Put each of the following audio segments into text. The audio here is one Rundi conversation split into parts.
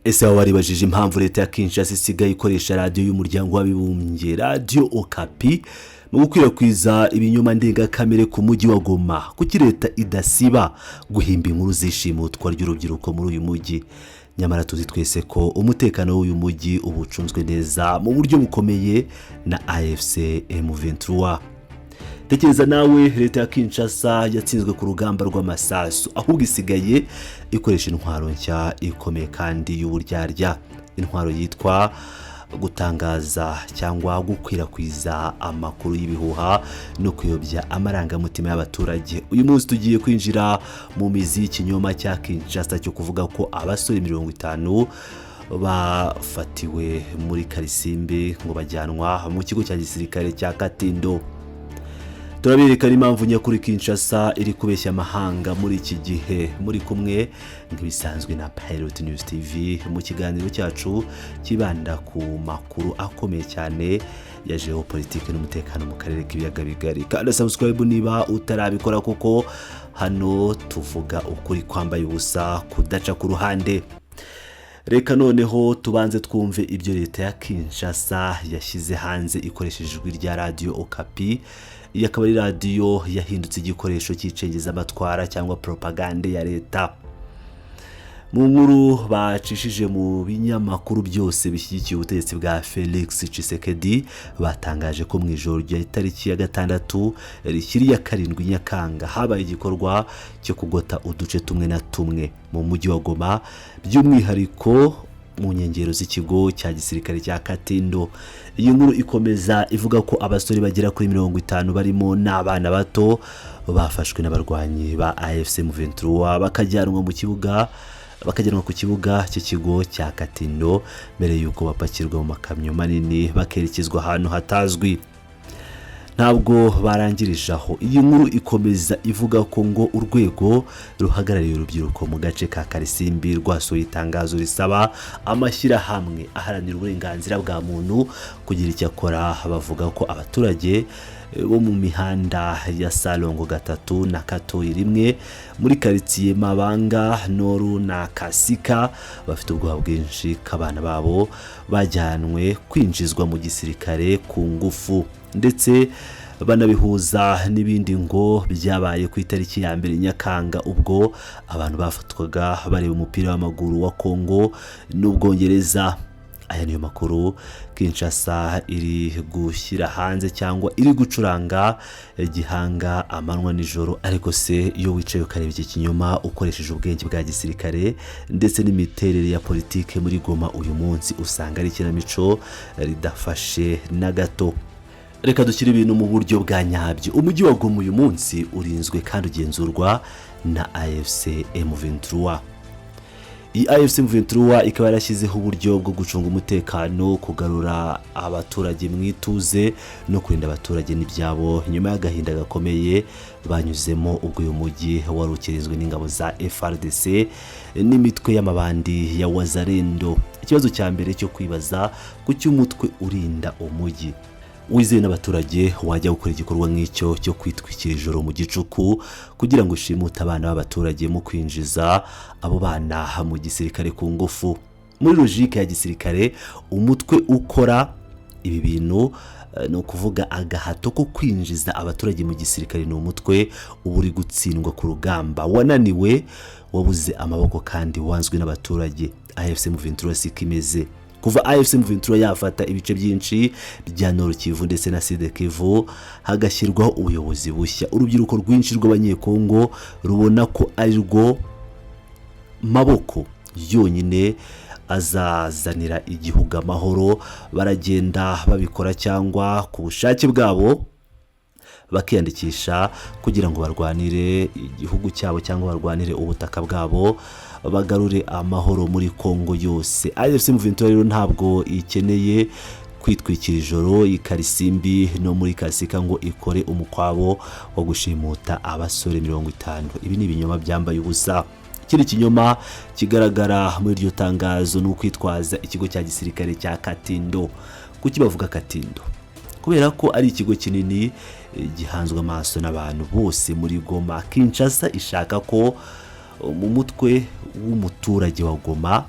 Ese waba waribajije impamvu leta ya Kinshasa isigaye ikoresha radiyo y'Umuryango w'Abibumbye, Radiyo Okapi, mu gukwirakwiza ibinyoma ndengakamere ku mujyi wa Goma? Kuki leta idasiba guhimba inkuru z'ishimutwa ry'urubyiruko muri uyu mujyi, nyamara tuzi twese ko umutekano w'uyu mujyi uba ucunzwe neza mu buryo bukomeye na AFC M23? Tekereza nawe, leta ya Kinshasa yatsinzwe ku rugamba rw'amasasu, ahubwo isigaye ikoresha intwaro nshya ikomeye kandi y'uburyarya, intwaro yitwa gutangaza cyangwa gukwirakwiza amakuru y'ibihuha no kuyobya amarangamutima y'abaturage. Uyu munsi tugiye kwinjira mu mizi y'ikinyoma cya Kinshasa cyo kuvuga ko abasore 50 bafatiwe muri Karisimbi ngo bajyanwa mu kigo cya gisirikare cya Katindo. Turaberekana impamvu nyakuri Kinshasa iri kubeshya amahanga muri iki gihe. Muri kumwe nk'ibisanzwe na Pilot News TV mu kiganiro cyacu kibanda ku makuru akomeye cyane ya geopolitike n'umutekano mu karere k'Ibiyaga Bigari. Kandi subscribe niba utarabikora, kuko hano tuvuga ukuri kwambaye ubusa, kudaca ku ruhande. Reka noneho tubanze twumve ibyo leta ya Kinshasa yashyize hanze ikoresheje ijwi rya Radiyo Okapi. Iyi akaba ari radiyo yahindutse igikoresho cy'icengezamatwara cyangwa propagande ya leta. Mu nkuru bacishije mu binyamakuru byose bishyigikiye ubutegetsi bwa Felix Tshisekedi, batangaje ko mu ijoro rya tariki ya 6 rishyiriye 7 Nyakanga habaye igikorwa cyo kugota uduce tumwe na tumwe mu mujyi wa Goma, by'umwihariko mu nkengero z'ikigo cya gisirikare cya Katindo. Iyi nkuru ikomeza ivuga ko abasore bagera kuri 50, barimo n'abana bato, bafashwe n'abarwanyi ba AFC M23 bakajyanwa ku kibuga cy'ikigo cya Katindo, mbere y'uko bapakirwa mu makamyo manini bakerekezwa ahantu hatazwi. Ntabwo barangirije aho. Iyi nkuru ikomeza ivuga ko ngo urwego ruhagarariye urubyiruko mu gace ka Karisimbi rwasohoye itangazo risaba amashyirahamwe aharanira uburenganzira bwa muntu kugira icyo akora. Bavuga ko abaturage bo mu mihanda ya Salongo 3 na Katoyi 1 muri karitsiye Mabanga Noru na Kasika bafite ubwoba bwinshi ko abana babo bajyanwe kwinjizwa mu gisirikare ku ngufu, ndetse banabihuza n'ibindi ngo byabaye ku itariki ya 1 Nyakanga, ubwo abantu bafatwaga bareba umupira w'amaguru wa Kongo n'Ubwongereza. Aya niyo makuru Kinshasa iri gushyira hanze cyangwa iri gucuranga gihanga amanywa nijoro. Ariko se iyo wicaye ukareba iki kinyoma ukoresheje ubwenge bwa gisirikare ndetse n'imiterere ya politike muri Goma uyu munsi, usanga ari ikinamico ridafashe na gato. Reka dushyire ibintu mu buryo bwa nyabyo. Umujyi wa Goma uyu munsi urinzwe kandi ugenzurwa na AFC M23. Iyi AFC M23 ikaba yarashyizeho uburyo bwo gucunga umutekano, kugarura abaturage mu ituze no kurinda abaturage n'ibyabo, nyuma y'agahinda gakomeye banyuzemo ubwo uyu mujyi wari ukirinzwe n'ingabo za FARDC n'imitwe y'amabandi ya Wazalendo. Ikibazo cya mbere cyo kwibaza: kuki umutwe urinda umujyi wizewe n'abaturage wajya gukora igikorwa nk'icyo cyo kwitwikira ijoro mu gicuku kugira ngo ushimute abana b'abaturage mu kwinjiza abo bana mu gisirikare ku ngufu? Muri logique ya gisirikare, umutwe ukora ibi bintu, ni ukuvuga agahato ko kwinjiza abaturage mu gisirikare, ni umutwe uba uri gutsindwa ku rugamba, wananiwe, wabuze amaboko kandi wanzwe n'abaturage. AFC M23 siko imeze. Kuva AFC M23 yafata ibice byinshi bya Nord Kivu ndetse na Sud Kivu, hagashyirwaho ubuyobozi bushya, urubyiruko rwinshi rw'Abanyekongo rubona ko ari rwo maboko yonyine azazanira igihugu amahoro. Baragenda babikora cyangwa ku bushake bwabo bakiyandikisha kugira ngo barwanire igihugu cyabo cyangwa barwanire ubutaka bwabo, bagarure amahoro muri Kongo yose. AFC M23 rero ntabwo ikeneye kwitwikira ijoro i Karisimbi no muri Kasika ngo ikore umukwabo wo gushimuta abasore 50. Ibi ni ibinyoma byambaye ubusa. Ikindi kinyoma kigaragara muri iryo tangazo ni ukwitwaza ikigo cya gisirikare cya Katindo. Kuki bavuga Katindo? Kubera ko ari ikigo kinini gihanzwe amaso n'abantu bose muri Goma. Kinshasa ishaka ko mu mutwe w'umuturage wa Goma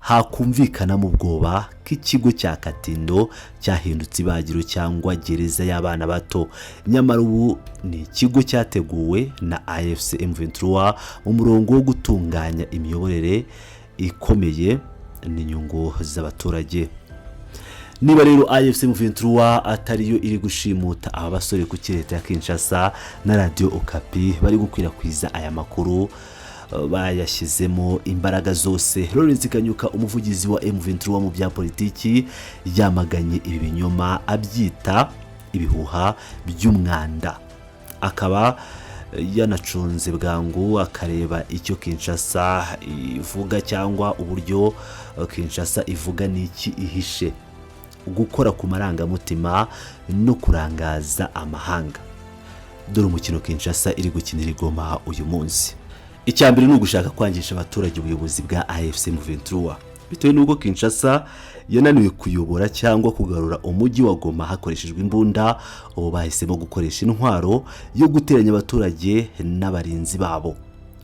Hakumvikana mu bwoba k'ikigo cya Katindo cyahindutse ibagiro cyangwa gereza y'abana bato, nyamara ubu ni ikigo cyateguwe na AFC M23 mu murongo wo gutunganya imiyoborere ikomeye n'inyungu z'abaturage. Niba rero AFC M23 atariyo iri gushimuta aba basore, kuki leta ya Kinshasa na Radio Okapi bari gukwirakwiza aya makuru bayashyizemo imbaraga zose? Lawrence Kanyuka, umuvugizi wa M23 mu bya politiki, yamaganye ibi binyoma abyita ibihuha by'umwanda, akaba yanacunze bwangu akareba icyo Kinshasa ivuga cyangwa uburyo Kinshasa ivuga n'iki ihishe: gukora ku marangamutima no kurangaza amahanga. Dore umukino Kinshasa iri gukinira i Goma uyu munsi. Icya mbere ni ugushaka kwangisha abaturage ubuyobozi bwa AFC M23. Bitewe n'uko Kinshasa yananiwe kuyobora cyangwa kugarura umujyi wa Goma hakoreshejwe imbunda, ubu bahisemo gukoresha intwaro yo guteranya abaturage n'abarinzi babo.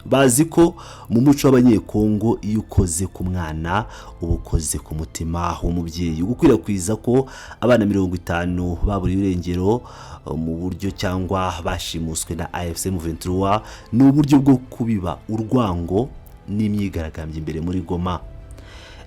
Bazi ko mu muco w'Abanyekongo, iyo ukoze ku mwana uba ukoze ku mutima w'umubyeyi. Gukwirakwiza ko abana 50 baburiwe irengero mu buryo cyangwa bashimuswe na AFC M23 ni uburyo bwo kubiba urwango n'imyigaragambyo imbere muri Goma.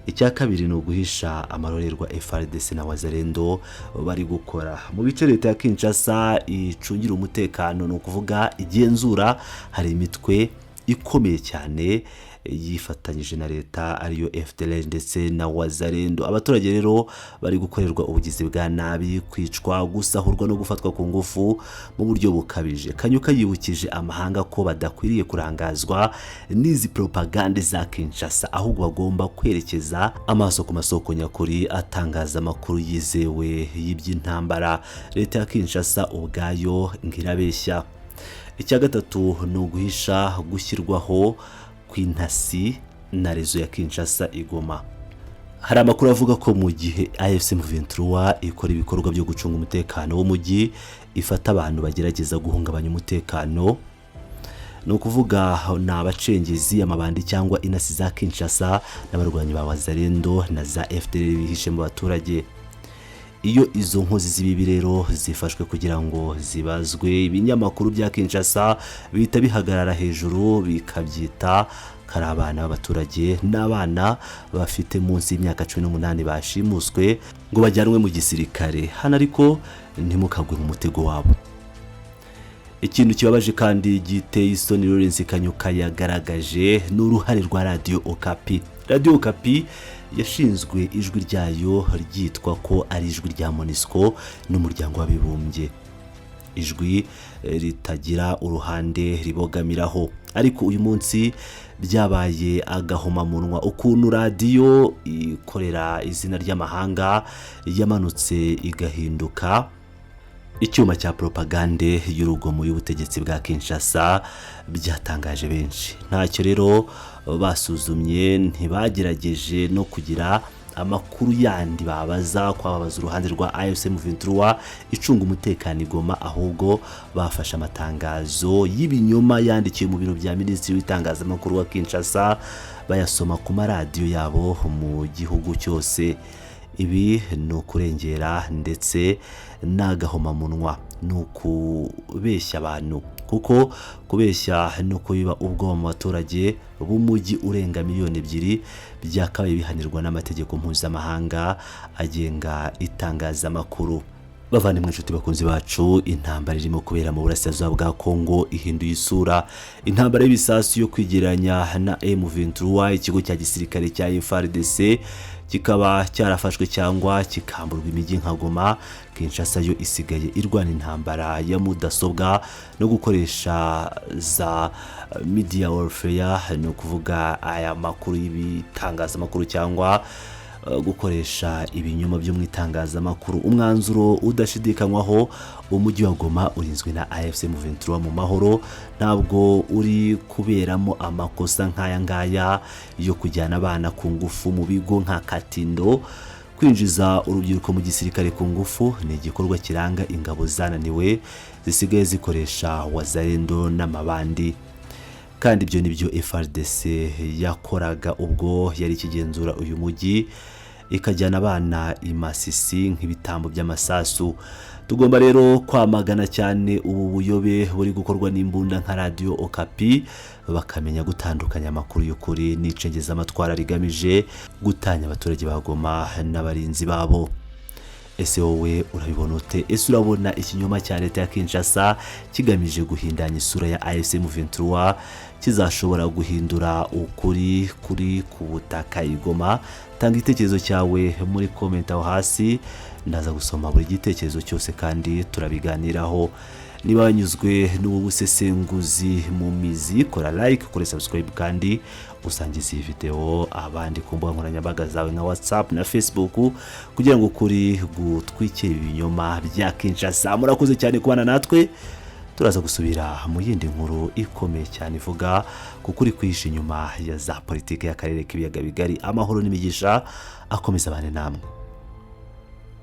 Icya kabiri ni uguhisha amarorerwa FARDC na Wazalendo bari gukora mu bice leta ya Kinshasa icungira umutekano, ni ukuvuga igenzura. Hari imitwe ikomeye cyane yifatanyije na leta, ariyo FDLR ndetse na Wazalendo. Abaturage rero bari gukorerwa ubugizi bwa nabi, kwicwa, gusahurwa no gufatwa ku ngufu mu buryo bukabije. Kanyuka yibukije amahanga ko badakwiriye kurangazwa n'izi propagande za Kinshasa, ahubwo bagomba kwerekeza amaso ku masoko nyakuri atangaza amakuru yizewe y'iby'intambara. Leta ya Kinshasa ubwayo ngirabeshya. Icya gatatu ni uguhisha gushyirwaho kw'intasi na réseau ya Kinshasa i Goma. Hari amakuru avuga ko mu gihe AFC M23 ikora ibikorwa byo gucunga umutekano w'umujyi, ifata abantu bagerageza guhungabanya umutekano, ni ukuvuga ni abacengezi, amabandi cyangwa intasi za Kinshasa n'abarwanyi ba Wazalendo na za FDLR bihishe mu baturage. Iyo izo nkozi z'ibibi rero zifashwe kugira ngo zibazwe, ibinyamakuru bya Kinshasa bihita bihagarara hejuru bikabyita ko ari abana b'abaturage n'abana bafite munsi y'imyaka 18 bashimuswe ngo bajyanwe mu gisirikare. Hano ariko ntimukagwe mu mutego wabo. Ikintu kibabaje kandi giteye isoni Lawrence Kanyuka yagaragaje ni uruhare rwa Radiyo Okapi. Radiyo Okapi yashinzwe ijwi ryayo ryitwa ko ari ijwi rya MONUSCO n'Umuryango w'Abibumbye, ijwi ritagira uruhande ribogamiraho, ariko uyu munsi byabaye agahomamunwa. Ukuntu radiyo ikorera izina ry'amahanga yamanutse igahinduka icyuma cya propagande y'urugomo y'ubutegetsi bwa Kinshasa byatangaje benshi. Ntacyo rero basuzumye, ntibagerageje no kugira amakuru yandi babaza, kwababaza uruhande rwa AFC M23 icunga umutekano i Goma, ahubwo bafashe amatangazo y'ibinyoma yandikiwe mu biro bya minisitiri w'itangazamakuru wa Kinshasa, bayasoma ku maradiyo yabo mu gihugu cyose. Ibi ni ukurengera ndetse n'agahomamunwa, ni ukubeshya abantu, kuko kubeshya no kubiba ubwoba mu baturage b'umujyi urenga miliyoni 2 byakabaye bihanirwa n'amategeko mpuzamahanga agenga itangazamakuru. Bavandimwe, inshuti, bakunzi bacu, intambara irimo kubera mu burasirazuba bwa Kongo ihinduye isura. Intambara y'ibisasu yo kwigeranya na M23, ikigo cya gisirikare cya FARDC kikaba cyarafashwe cyangwa kikamburwa imijyi nka Goma. Kinshasa yo isigaye irwana intambara ya mudasobwa no gukoresha za media warfare, ni ukuvuga aya makuru y'ibitangazamakuru cyangwa gukoresha ibinyoma byo mu itangazamakuru. Umwanzuro udashidikanywaho: umujyi wa Goma urinzwe na AFC M23 mu mahoro, ntabwo uri kuberamo amakosa nk'aya ngaya yo kujyana abana ku ngufu mu bigo nka Katindo. Kwinjiza urubyiruko mu gisirikare ku ngufu ni igikorwa kiranga ingabo zananiwe zisigaye zikoresha Wazalendo n'amabandi. Kandi ibyo nibyo FARDC yakoraga ubwo yari ikigenzura uyu mujyi, ikajyana abana i Masisi nk'ibitambo by'amasasu. Tugomba rero kwamagana cyane ubu buyobe buri gukorwa n'imbunda nka Radiyo Okapi, bakamenya gutandukanya amakuru y'ukuri n'icengezamatwara rigamije gutanya abaturage ba Goma n'abarinzi babo. Ese wowe urabibona ute? Ese urabona ikinyoma cya leta ya Kinshasa kigamije guhindanya isura ya AFC M23 kizashobora guhindura ukuri kuri ku butaka i Goma? Tanga igitekerezo cyawe muri comment aho hasi, ndaza gusoma buri gitekerezo cyose kandi turabiganiraho. Niba wanyuzwe n'ubu busesenguzi mu mizi, kora like, kora subscribe kandi usangize iyi video abandi ku mbuga nkoranyambaga zawe nka WhatsApp na Facebook, kugira ngo ukuri gutwikire ibinyoma bya Kinshasa. Murakoze cyane kubana natwe. Turaza gusubira mu yindi nkuru ikomeye cyane ivuga ku kuri kwihishe inyuma ya za politiki y'akarere k'ibiyaga bigari. Amahoro n'imigisha akomeza abane namwe.